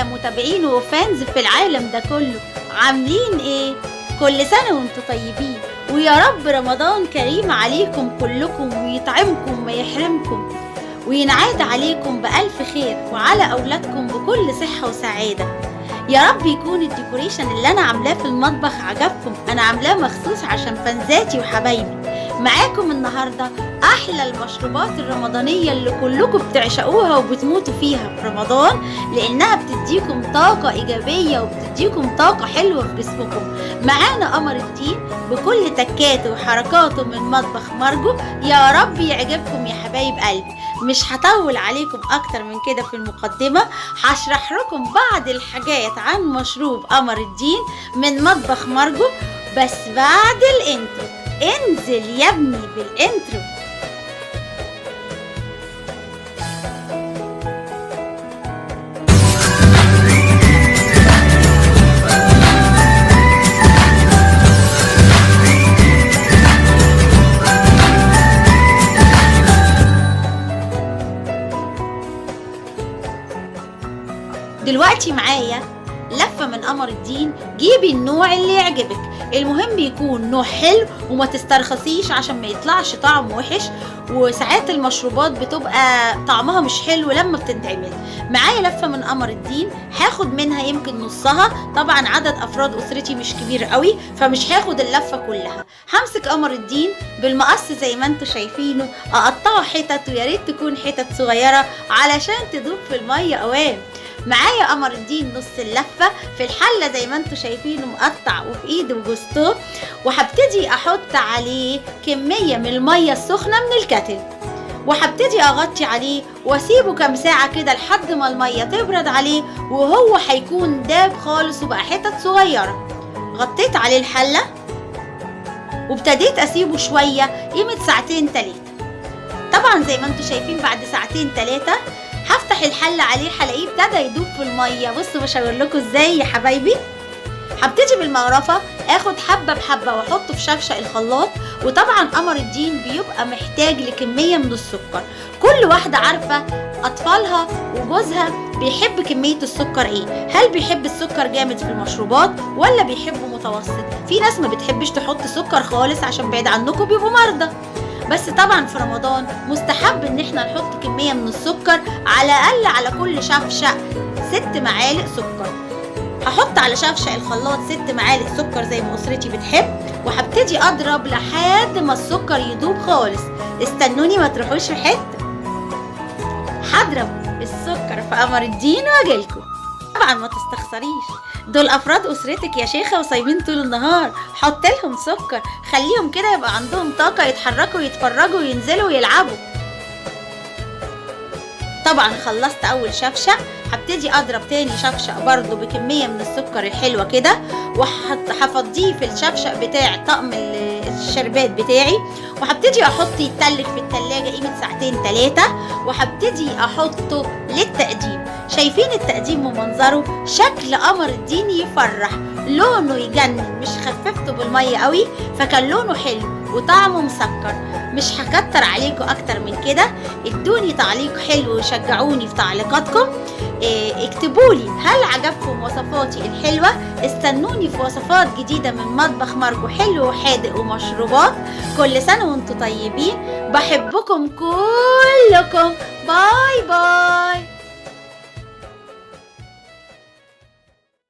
احلى متابعين و fans في العالم ده كله. عاملين ايه؟ كل سنة وانتم طيبين، ويا رب رمضان كريم عليكم كلكم ويطعمكم ما يحرمكم وينعاد عليكم بألف خير وعلى أولادكم بكل صحة وسعادة. يا رب يكون ال decoration اللي أنا عاملاه في المطبخ عجبكم، أنا عاملاه مخصوص عشان فانزاتي وحبايبي. معاكم النهاردة أحلى المشروبات الرمضانية اللي كلكم بتعشقوها وبتموتوا فيها في رمضان، لأنها بتديكم طاقة إيجابية وبتديكم طاقة حلوة في جسمكم. معانا قمر الدين بكل تكاته وحركاته من مطبخ مارجو، يا رب يعجبكم يا حبايب قلبي. مش هطول عليكم أكتر من كده في المقدمة، هشرح لكم بعض الحاجات عن مشروب قمر الدين من مطبخ مارجو بس بعد ال intro. انزل يا ابني بال intro. دلوقتي معايا لفة من قمر الدين، جيبي النوع اللي يعجبك، المهم يكون نوع حلو وما تسترخصيش عشان ما يطلعش طعم وحش، وساعات المشروبات بتبقى طعمها مش حلو لما بتتعمل. معايا لفة من قمر الدين، هاخد منها يمكن نصها، طبعا عدد افراد اسرتي مش كبير قوي فمش هاخد اللفة كلها. همسك قمر الدين بالمقص زي ما انتم شايفينه، اقطعه حتت، ويا ريت تكون حتت صغيرة علشان تدوب في المية اوام. معايا قمر الدين نص اللفة في الحلة زي ما انتم شايفينه مقطع وفي ايده جوزته، وهبتدي احط عليه كمية من المية السخنة من الكتل، وهبتدي اغطي عليه واسيبه كام ساعة كده لحد ما المية تبرد عليه، وهو هيكون داب خالص وبقى حتت صغيرة. غطيت عليه الحلة وابتديت اسيبه شوية قيمة ساعتين تلاتة. طبعا زي ما انتم شايفين بعد ساعتين تلاتة هفتح الحلة عليه، هلاقيه ابتدى يدوب في المية. بصوا بشاور لكم ازاي يا حبايبي. هبتدي بالمغرفة اخد حبة بحبة واحطه في شفشق الخلاط. وطبعا قمر الدين بيبقى محتاج لكمية من السكر، كل واحدة عارفة اطفالها وجوزها بيحب كمية السكر ايه، هل بيحب السكر جامد في المشروبات ولا بيحبه متوسط. في ناس ما بتحبش تحط سكر خالص عشان بعيد عنكم بيبقوا مرضى، بس طبعا في رمضان مستحب ان احنا نحط كمية من السكر على الاقل على كل شفشق 6 معالق سكر. هحط على شفشق الخلاط 6 معالق سكر زي ما اسرتي بتحب، وهبتدي اضرب لحد ما السكر يدوب خالص. استنوني ما تروحوش في حتة، هضرب السكر في قمر الدين واجيلكم. طبعا ما تستخسريش، دول افراد اسرتك يا شيخه وصايمين طول النهار، حط لهم سكر، خليهم كده يبقى عندهم طاقة يتحركوا ويتفرجوا وينزلوا ويلعبوا. طبعا خلصت اول شفشق، هبتدي اضرب تاني شفشق برضو بكمية من السكر الحلوة كده، وهفضيه في الشفشق بتاع طقم الشربات بتاعي، وهبتدي احط يتلج في التلاجة قيمة ساعتين تلاتة، وهبتدي احطه للتقديم. شايفين التقديم ومنظره؟ شكل قمر الدين يفرح، لونه يجنن، مش خففته بالمية قوي فكان لونه حلو وطعمه مسكر. مش هكتر عليكم اكتر من كده، ادوني تعليق حلو وشجعوني في تعليقاتكم. اكتبولي هل عجبكم وصفاتي الحلوة؟ استنوني في وصفات جديدة من مطبخ مارجو، حلو وحادق ومشروبات. كل سنة وانتم طيبين، بحبكم كلكم، bye bye.